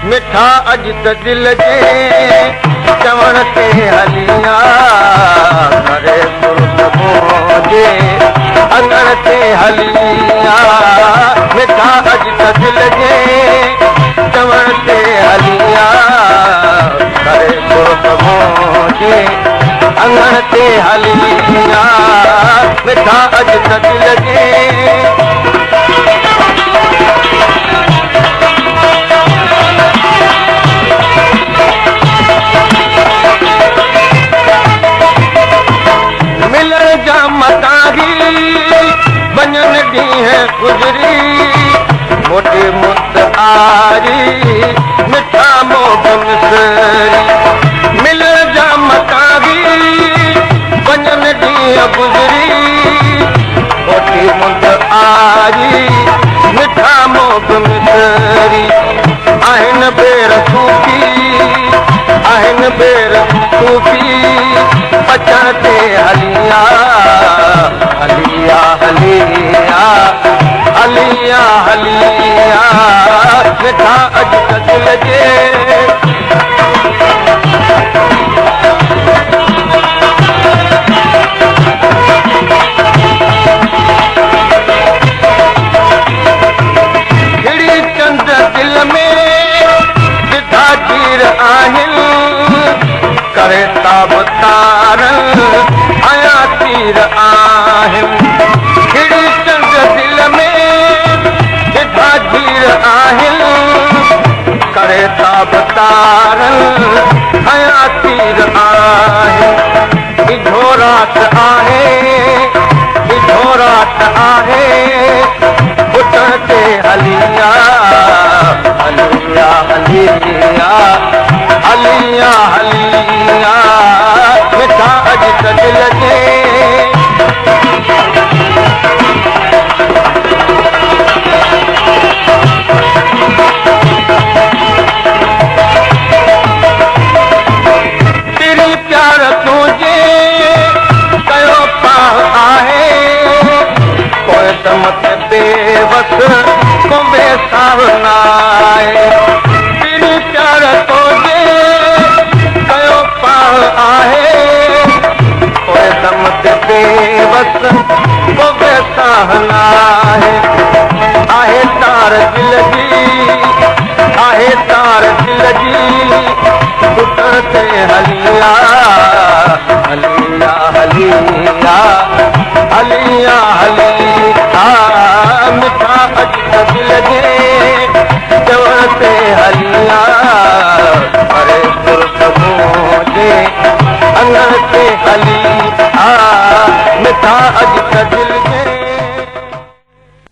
مٺا اڄ ته دل جي چوڻ تي هليا، ڪري قرب منهنجي اڱڻ تي هليا. مٺا اڄ ته دل جي چوڻ تي هليا، ڪري قرب منهنجي اڱڻ تي هليا. مٺا اڄ ته دل جي ملڻ جا متاري وڃن ڏينهن گذري، موٽي مت آري مٺا موگ مسري. ملڻ جا متاري وڃن ڏينهن گذري، موٽي مت آري مٺا موگ مسري. آهن ٻير صوفي، آهن ٻير صوفي پچڻ تي هليا، هليا هليا هليا هليا. مٺا اڄ ته دل جي کڙي چند دل ۾ سڌا تير آهن، ڪري تاب تارن آيا تير آهن. کڙي چند دل ۾ سڌا تير آهن، ڪري تاب تارن آيا تير آهن. اجهو رات آهي، اجهو رات آهي، ڦٽڻ تي هليا، هليا هليا هليا هليا. مٺا اڄ ته دل جي تيري پيار تنهنجي ڪيو پاهه آهي، پوءِ دم تي بيوس ڪو ويساهه ناهي. تيري پيار تنهنجي ڪيو پاهه آهي، پوءِ دم تي بيوس ڪو ويساهه ناهي. آهي تار دل جي، آهي تار دل جي، ٽٽڻ تي هليا، هليا هليا هليا هليا. مٺا اڄ ته دل جي چوڻ تي هليا، ڪري قرب منهنجي اڱڻ تي هليا. مٺا اڄ